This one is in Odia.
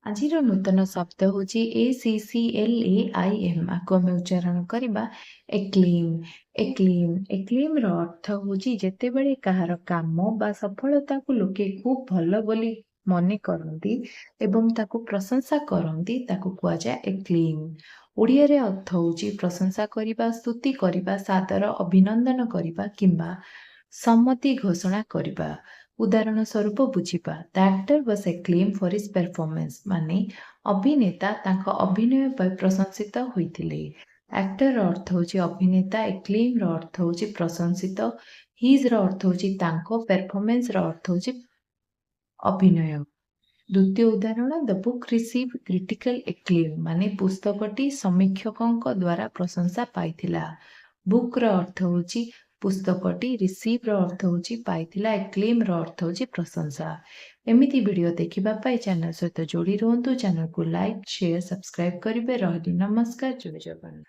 ଆଜିର ନୂତନ ଶବ୍ଦ ହେଉଛି ACCLAIM। ଆକୁ ଆମେ ଉଚ୍ଚାରଣ କରିବା ଏକ୍ଲିମ୍। ଏକ୍ଲିମ୍। ଏକ୍ଲିମ୍ର ଅର୍ଥ ହେଉଛି ଯେତେବେଳେ କାହାର କାମ ବା ସଫଳତାକୁ ଲୋକେ ଖୁବ୍ ଭଲ ବୋଲି ମନେ କରନ୍ତି ଏବଂ ତାକୁ ପ୍ରଶଂସା କରନ୍ତି, ତାକୁ କୁହାଯାଏ ଏକ୍ଲିମ୍। ଓଡ଼ିଆରେ ଅର୍ଥ ହେଉଛି ପ୍ରଶଂସା କରିବା, ସ୍ତୁତି କରିବା, ସାଦର ଅଭିନନ୍ଦନ କରିବା କିମ୍ବା ସମ୍ମତି ଘୋଷଣା କରିବା। ଉଦାହରଣ ସ୍ୱରୂପ ବୁଝିବା, "The actor was acclaimed for his performance", ମାନେ ଅଭିନେତା ତାଙ୍କ ଅଭିନୟ ପାଇଁ ପ୍ରଶଂସିତ ହୋଇଥିଲେ। ଆକ୍ଟରର ଅର୍ଥ ହେଉଛି ଅଭିନେତା, ଏକ୍ଲେମ୍ର ଅର୍ଥ ହେଉଛି ପ୍ରଶଂସିତ, ହିଜ୍ର ଅର୍ଥ ହେଉଛି ତାଙ୍କ, ପରଫର୍ମାନ୍ସର ଅର୍ଥ ହେଉଛି ଅଭିନୟ। ଦ୍ୱିତୀୟ ଉଦାହରଣ, "The book received critical acclaim", ମାନେ ପୁସ୍ତକଟି ସମୀକ୍ଷକଙ୍କ ଦ୍ୱାରା ପ୍ରଶଂସା ପାଇଥିଲା। ବୁକ୍ର ଅର୍ଥ ହେଉଛି ପୁସ୍ତକଟି, ରିସିଭ୍ର ଅର୍ଥ ହେଉଛି ପାଇଥିଲା, ଏକ୍ଲେମ୍ର ଅର୍ଥ ହେଉଛି ପ୍ରଶଂସା। ଏମିତି ଭିଡ଼ିଓ ଦେଖିବା ପାଇଁ ଚ୍ୟାନେଲ ସହିତ ଯୋଡ଼ି ରୁହନ୍ତୁ। ଚ୍ୟାନେଲକୁ ଲାଇକ୍, ସେୟାର, ସବସ୍କ୍ରାଇବ୍ କରିବେ। ରହିଲି, ନମସ୍କାର, ଜୟ ଜଗନ୍ନାଥ।